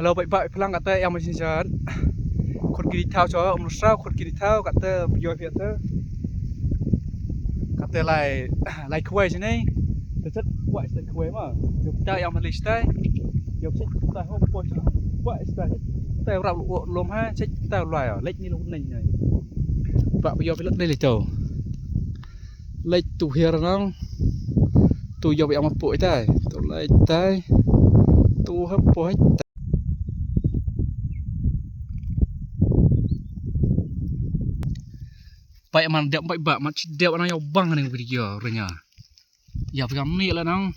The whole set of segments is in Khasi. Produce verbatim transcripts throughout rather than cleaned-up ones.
Tau bai bai plang kata ïa ma shisha. Khut kini thaw cho, um sra khut kini thaw kata pio pio ta. Kata lai, lai khwai sini. Te chat kwai stai khwai ma. Yo ta ïa ma li stai. Yo chat ta ho po cha. Kwai stai. Ta rap lo lom ha, chat ta lai. Lek ni lo neng nai. Ba pio pio ni li tau. Lek tu hiar nang. Tu yo ïa ma po tai. Tu lai tai. Tu ha po tai. Bai man dep bai ba man chi dep na yo bang ning video renya. Ya pegam ni la nang.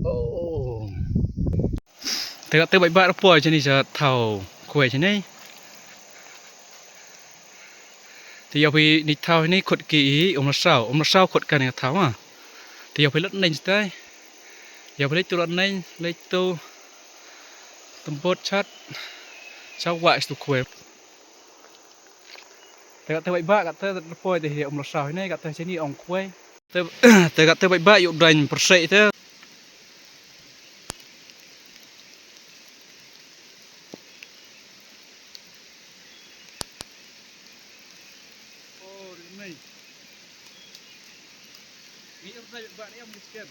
Oh. Tega te bai ba po chini sa thau kue chini. Te ya phi ni thau ni khut ki i um la sau, um la sau khut ka ni thau ma. Te ya phi lat neng stai. Ya phi lek tu lat neng, lek tu tembot chat. Sa wa stu kue. Te ka te bai ba ka te poi te hi um la sau hi ne ka te sini ong kue. Te te ka te bai ba yu dain persei te. Oh, ni. Ni ur dai ba ni am ni sken.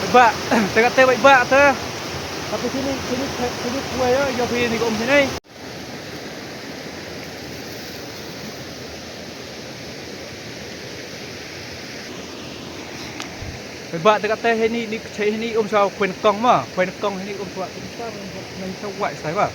Ba, te ka te ba te. Tapi sini sini sini kuai ya, yo phi ni ko um sini. Ba te ka te hini ni che hini um sa kuen kong ma, kuen kong hini um sa kuen kong, nang sa wa sa ba.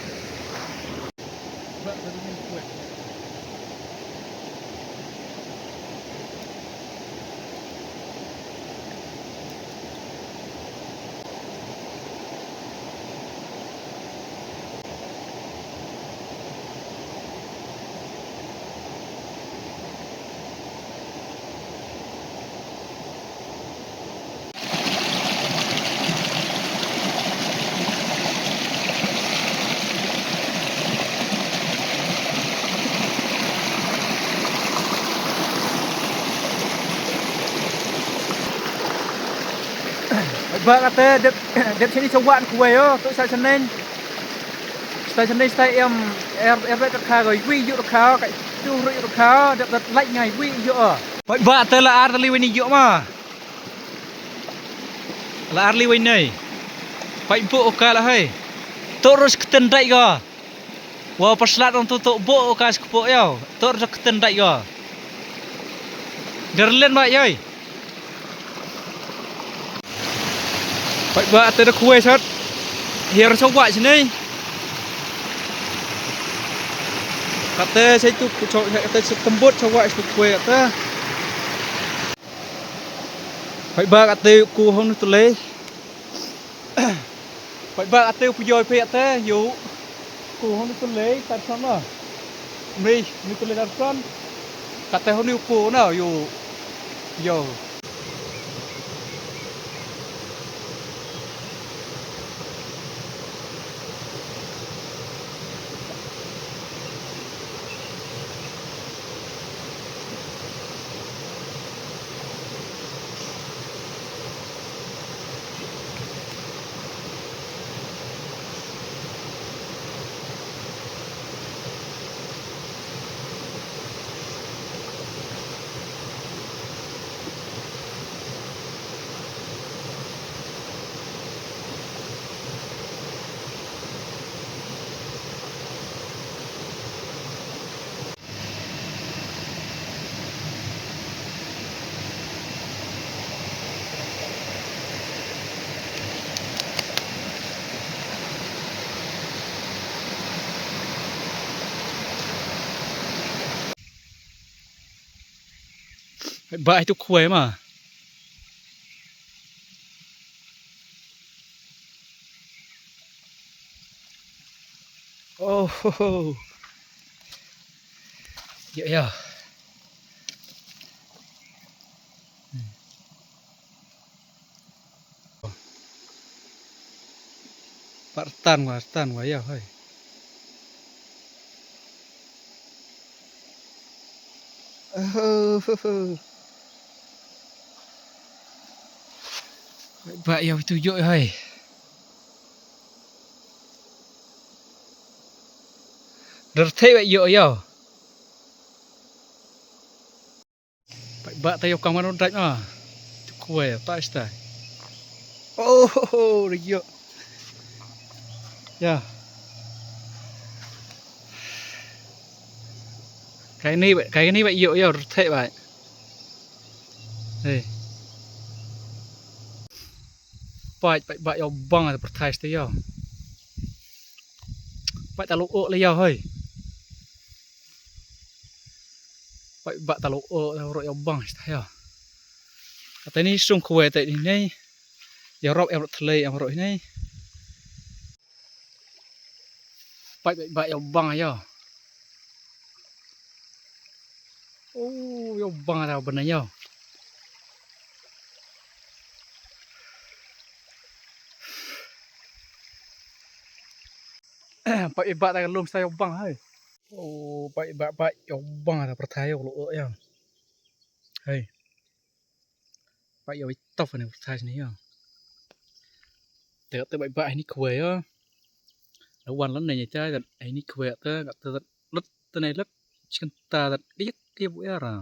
Ba kata dep dep sini sa wan kuai yo, tu sa senen. Stai senen stai em er er ka kha go wi yu ka kha ka tu ru ka kha dep dep lai ngai wi yu. Ba ba te la ar tali wi ni yu ma. La ar li wei nei. Pai bu ka la hai. Tok rus ktendai ga. Wa paslat ong tu tok bu ka skpo yau. Tok rus ktendai ga. Derlen ba yai. Pai ba te da kuwe sat. Hiar sa wa sini. Kata sai tu ku chok kata sa tembot sa wa tu kuwe kata. Pai ba kata ku hong tu le. Pai ba kata ku joi pe kata yo. Ku hong tu le tar son la. Mei ni tu le tar son. Kata hong ku na yo. Yo. Ba itu kuai ma. Oh, ho, ho. Ya, ya. Pat rtan wa, rtan wa ïa hoi. Oh, ba ïa tu ïoh hoi. Rthei ba ïoh ïa. Bai ba ta ïoh kang mano dait ma. Tu kuai ta ista. Oh, ri ïoh. Ya. Kai ni, kai ni ba ïoh ïoh rthei ba. Hei. Bai ba ïoh bang ta perthai ista ïoh. Bai ta lu ok le ïoh hoi. Bai ba ta lu ok ta ro ïoh bang ista ïoh. Ata ni sung kuai ta ni nei. Ïoh rop em rot thlei em rot nei. Bai ba ïoh bang ïoh. Oh, ïoh bang ta bana ïoh. Bai ba ta lum sa ïoh bang hai. Oh, bai ba ba ïoh bang ta perthai ïoh lu ïoh. Hai. Ba ïoh tof ni perthai ni ïoh. Te te bai ba ni kuai ïoh. Lawan lan ni ta ni kuai te te lut te ni lut. Chicken ta te dik ki bu era.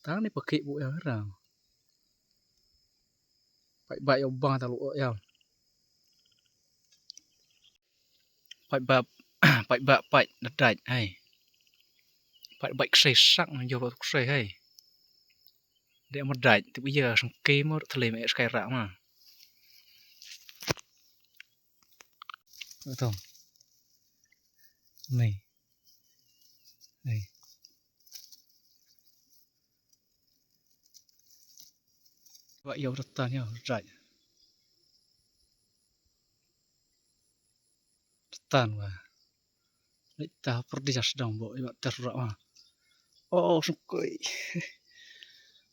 Tang ni pakai bu era. Bai ba ïoh bang ta lu ïoh. Bai ba, bai ba, bai da dait hai. Bai bai ksai sak na ïoh ksai hai. Dei ma dait tip ïa sngke ma thlei ma skai ra ma. Betul. Ni. Ni. Wa ïa rtan ïa rtan. Rtan wa. Leit ta perdi jas dang bo ïa ter ra wa. Oh, sukui.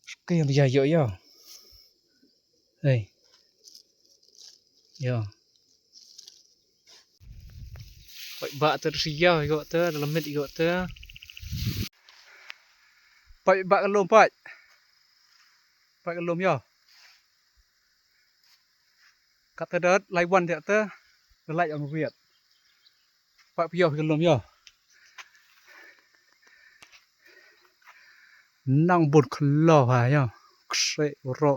Sukui ïa ïa ïa. Hei. Ïa. Bai ba ter sia ïa ter lemit ïa ter. Bai ba kelum bai. Bai kelum ïa. Kata dat lai wan dia te lai ang riat. Pak pio film ïa. Nang bun khlo ha ïa. Kse ro.